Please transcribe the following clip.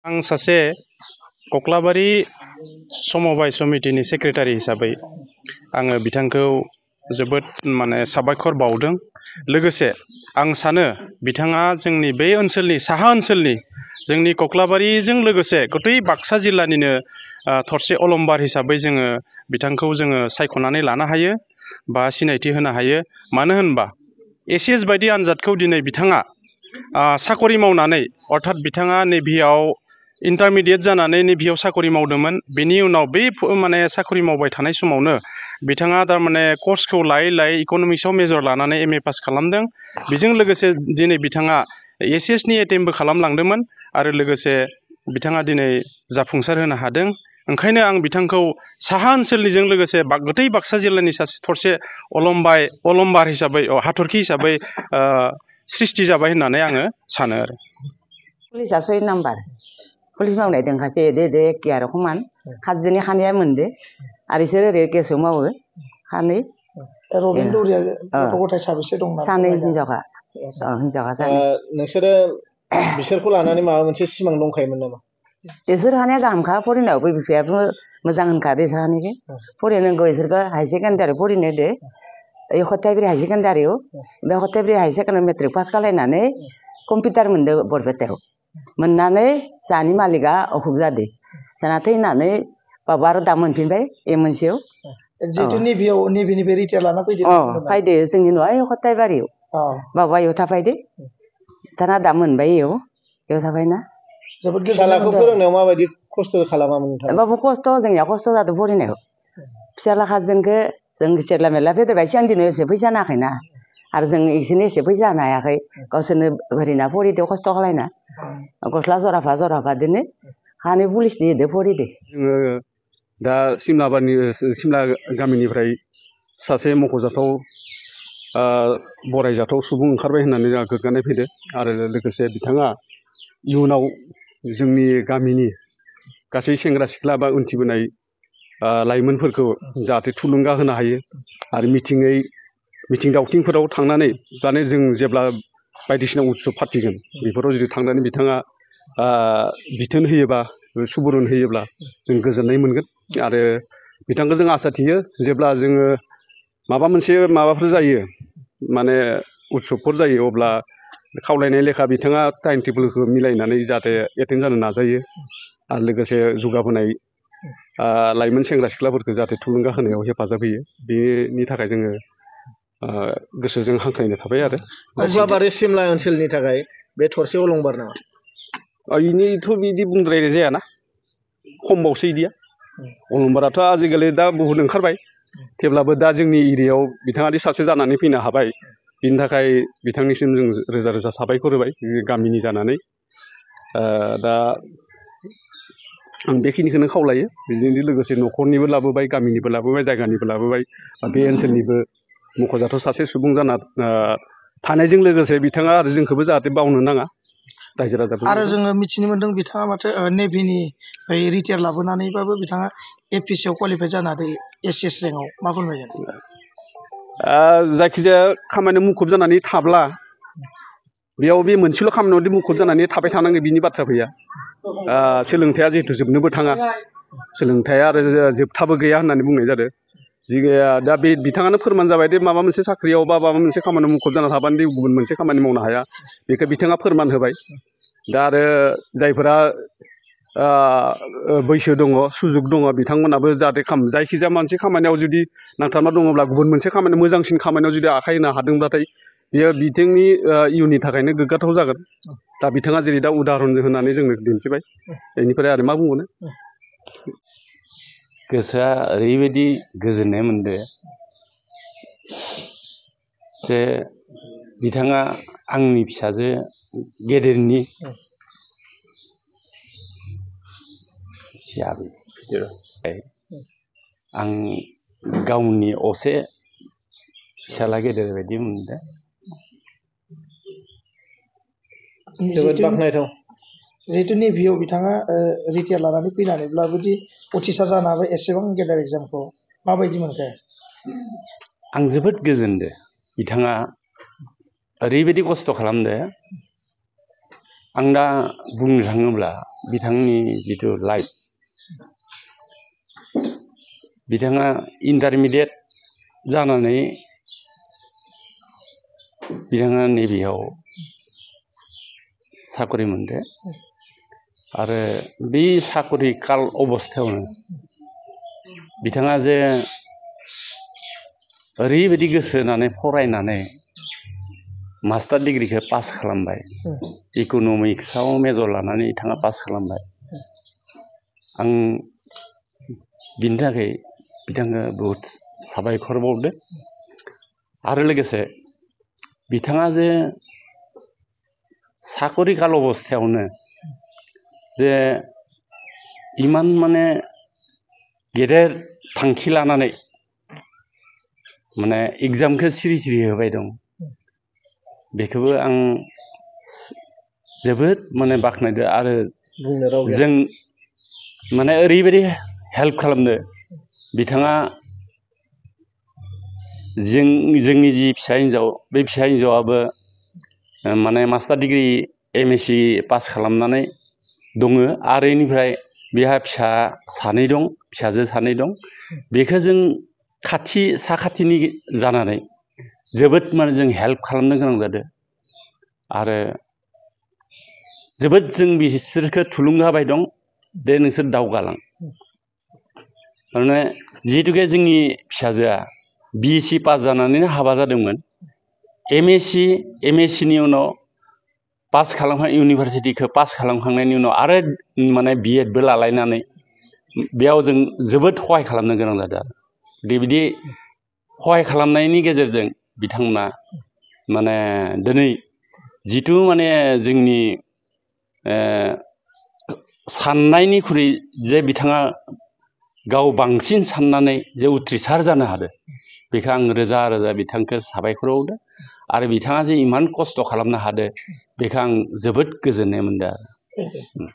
आं सासे कक्लाबारि समबाय समितिनि सेक्रेटारि हिसाबै आङो बिथांखौ जोबोद साबायखर बावदों। लोगोसे आं सानो बिथाङा जोंनि बे ओनसोलनि साहा ओनसोलनि जोंनि कक्लाबारिजों लोगोसे गतै बाक्सा जिल्लानिनो थरसे अलंबार हिसाबै जोङो बिथांखौ जोङो सायख'नानै लानो हायो बा सिनायथि होनो हायो। मानो होनबा एसिएस बायदि आनजादखौ दिनै बिथाङा साकरि मावनानै अर्थात बिथाङा नेभियाव इन्टारमिडियेट जानानै नेभियाव साकरि मावदोंमोन। बेनि उनाव बे साकरि मावबाय थानाय समावनो बिथाङा थारमाने कर्सखौ लायै लायै इक'नमिक्सआव मेजर लानानै एमए पास खालामदों। बेजों लोगोसे दिनै बिथाङा एसिएसनि एटेम्पबो खालामलांदोंमोन आरो लोगोसे बिथाङा दिनै जाफुंसार होनो हादों। ओंखायनो आं बिथांखौ साहा ओनसोलनिजों लोगोसे गतै बाक्सा जिल्लानि सासे थरसे अलंबार हिसाबै हाथरखि हिसाबै सृष्टि जाबाय होननानै आङो सानो आरो। पुलिसा 6 नाम्बार पुलिस मावनाय दोंखासै दे एखे आरो समान खाजोनि खानाया मोनदो आरो इसोर ओरै केसआव मावो खानै। रबिन दौरिया गथ' गथाय साबेसे दं? सानै हिनजावखा सानै। नोंसोरो बिसोरखौ लानानै माबा मोनसे सिमां दंखायोमोन नामा? इसोर हानाया गाहामखा फरायनायावबो बिफायाबो मोजां होनखादो इसोर हानायखौ फरायनांगौ इसोरखौ हाई सेकेन्डारि फरायनो होदो। ओइ खथायब्रि हाई सेकेन्डारियाव बे खथायब्रि हाई सेकेन्डारि मेट्रिक पास खालायनानै कम्पिउटार मोनदो बरपेटायाव मोननानै जाहानि मालिकआ अखुब जादो जाना थैनानै बाबा आरो दा मोनफिनबाय मोनसेयाव। जिहेतु नेभिनिफ्राय रिटायार लाना फैदो। फैदो जोंनि न'आ खथायबारियाव बाबा इयाव थाफायदो दाना दा मोनबाय इयाव थाफायना। जोबोद फिसालाखौ फोरोंनायाव माबायदि खस्थ' खालामामोन नोंथाङा? बाबु खस्थ' जोंनिया खस्थ' जादों फरायनायाव। फिसाला खाजोनखौ जों जेला मेला फेदेरबाय सिगां दिनाव एसे फैसा नाङाखैना आरो जों इसोरनो एसे फैसा होनो हायाखै गावसोरनो ओरैनो फरिदो खस्थ' खालायना गस्ला जराफा दोनो हानि पुलिसनि होदो फरिदो। जोङो दा सिमला गामिनिफ्राय सासे मख'जाथाव बरायजाथाव सुबुं ओंखारबाय होननानै जोंहा गोग्गानाय फैदों आरो लोगोसे बिथाङा इयुनाव जोंनि गामिनि गासै सेंग्रा सिख्ला बा उनथिबोनाय लाइमोनफोरखौ जाहाथे थुलुंगा होनो हायो आरो मिथिं दावथिंफोराव थांनानै जाने जों जेब्ला बायदिसिना उत्सब फाथिगोन बेफोराव जुदि थांनानै बिथाङा बिथोन होयोबा सुबुरुन होयोब्ला जों गोजोननाय मोनगोन आरो बिथांखौ जों आसा थियो जेब्ला जोङो माबाफोर जायो उत्सबफोर जायो अब्ला खावलायनाय लेखा बिथाङा टाइम टेबोलखौ मिलायनानै जाहाथे एटेन्ड जानो नाजायो आरो लोगोसे जौगाबोनाय लाइमोन सेंग्रा सिख्लाफोरखौ जाहाथे थुलुंगा होनायाव हेफाजाब होयो बेनि थाखाय जोङो गोसोजों हांख्रायनाय थाबाय आरो। कक्लाबारि सिमला ओनसोलनि थाखाय बे थरसे अलंबार नामा? इनिथ' बिदि बुंद्रायनाय जायाना खमबावसो इदिया अलंबाराथ' आजिखालि दा बहुद ओंखारबाय थेवब्लाबो दा जोंनि एरियायाव बिथाङादि सासे जानानै फैनो हाबाय बिनि थाखाय बिथांनिसिम जों रोजा रोजा साबायखर होबाय गामिनि जानानै। दा आं बेखिनिखौनो खावलायो बेजों लोगोसे न'खरनिबो लाबोबाय गामिनिबो लाबोबाय जायगानिबो लाबोबाय बे ओनसोलनिबो मख'जाथाव सासे सुबुं जाना थानायजों लोगोसे बिथाङा आरो जोंखौबो जाहाथे बावनो नाङा रायजो राजाफोर। आरो जोङो मिथिनो मोन्दों बिथाङा माथो नेभिनि रिटायार लाबोनानैबाबो बिथाङा एपिएससिआव क्वालिफाइ जानो हादों एसएस रेंकआव मा फोरमायगोन? जायखिजाया खामानियाव मुखुब जानानै थाब्ला बेयाव बे मोनसेल' खामानियावदि मुखुब जानानै थाबाय थानांगौ बिनि बाथ्रा फैया। सोलोंथाइया जिहेथु जोबनोबो थाङा सोलोंथाइया आरो जोबथाबो गैया होननानै बुंनाय जादों। दा बे बिथाङानो फोरमान जाबाय दे माबा मोनसे साख्रियाव बा माबा मोनसे खामानियाव मुखुब जाना थाबानो दि गुबुन मोनसे खामानि मावनो हाया बेखौ बिथाङा फोरमान होबाय। दा आरो जायफोरा बैसो दङ सुजुग दङ बिथांमोनाबो जाहाथे जायखिजाया मोनसे खामानियाव जुदि नांथाबना दङब्ला गुबुन मोनसे खामानि मोजांसिन खामानियाव जुदि आखाइ होनो हादोंब्लाथाय बेयो बिथांनि इयुननि थाखायनो गोग्गाथाव जागोन। दा बिथाङा जेरै दा उदाहरन होनानै जोंनो दिन्थिबाय बेनिफ्राय आरो मा बुंबावनो। गोसोआ ओरैबायदि गोजोननाय मोनदों जे बिथाङा आंनि फिसाजो गेदेरनि आं गावनि असे फिसाला गेदेर बायदि मोनदों। जोबोद बाख्नायथाव। जिहेतु नेभियाव बिथाङा रिटायार लानानै फैनानैब्लाबोदि अफिसार जानो हाबाय एसेबां गेदेर एग्जामखौ माबायदि मोनखो? आं जोबोद गोजोनदों बिथाङा ओरैबायदि खस्थ' खालामदो आं दा बुंनो थाङोब्ला बिथांनि जिथु लाइफ बिथाङा इन्टारमिडियेट जानानै बिथाङा नेभियाव साकरि मोनदो आरो बे साकरि काल अबस्थायावनो बिथाङा जे ओरैबायदि गोसो होनानै फरायनानै मास्टार डिग्रिखौ पास खालामबाय इक'नमिक्सआव मेजर लानानै बिथाङा पास खालामबाय आं बिनि थाखाय बिथांखौ बहुद साबायखर बावदो आरो लोगोसे बिथाङा जे साकरि काल अबस्थायावनो जे इमान माने गेदेर थांखि लानानै माने एग्जामखौ सिरि सिरि होबाय दं बेखौबो आं जोबोद माने बाख्नायदो आरो बुंनो राव गैया जों माने ओरैबायदि हेल्प खालामदो बिथाङा जोंनि जि फिसा हिन्जाव बे फिसा हिन्जावाबो माने मास्टार डिग्रि MSc पास खालामनानै दङ आरो इनिफ्राय बेहा फिसा सानै दं फिसाजो सानै दं बेखौ जों साखाथिनि जानानै जोबोद माने जों हेल्प खालामनो गोनां जादों आरो जोबोद जों बिसोरखौ थुलुंगा होबाय दं दे नोंसोर दावगालां माने जिहेतुके जोंनि फिसाजोआ BSc पास जानानैनो हाबा जादोंमोन MSc नि उनाव पास खालामखां इउनिभारसिटिखौ पास खालामखांनायनि उनाव आरो माने B.Ed बो लालायनानै बेयाव जों जोबोद सहाय खालामनो गोनां जादों आरो बेबायदि सहाय खालामनायनि गेजेरजों बिथांमोना माने दिनै जिथु माने जोंनि साननायनिख्रुइ जे बिथाङा गाव बांसिन साननानै जे उथ्रिसार जानो हादों बेखौ आं रोजा रोजा बिथांखौ साबायखर बावदो आरो बिथाङा जे इमान खस्थ' खालामनो हादों बेखौ आं जोबोद गोजोननाय मोनदों आरो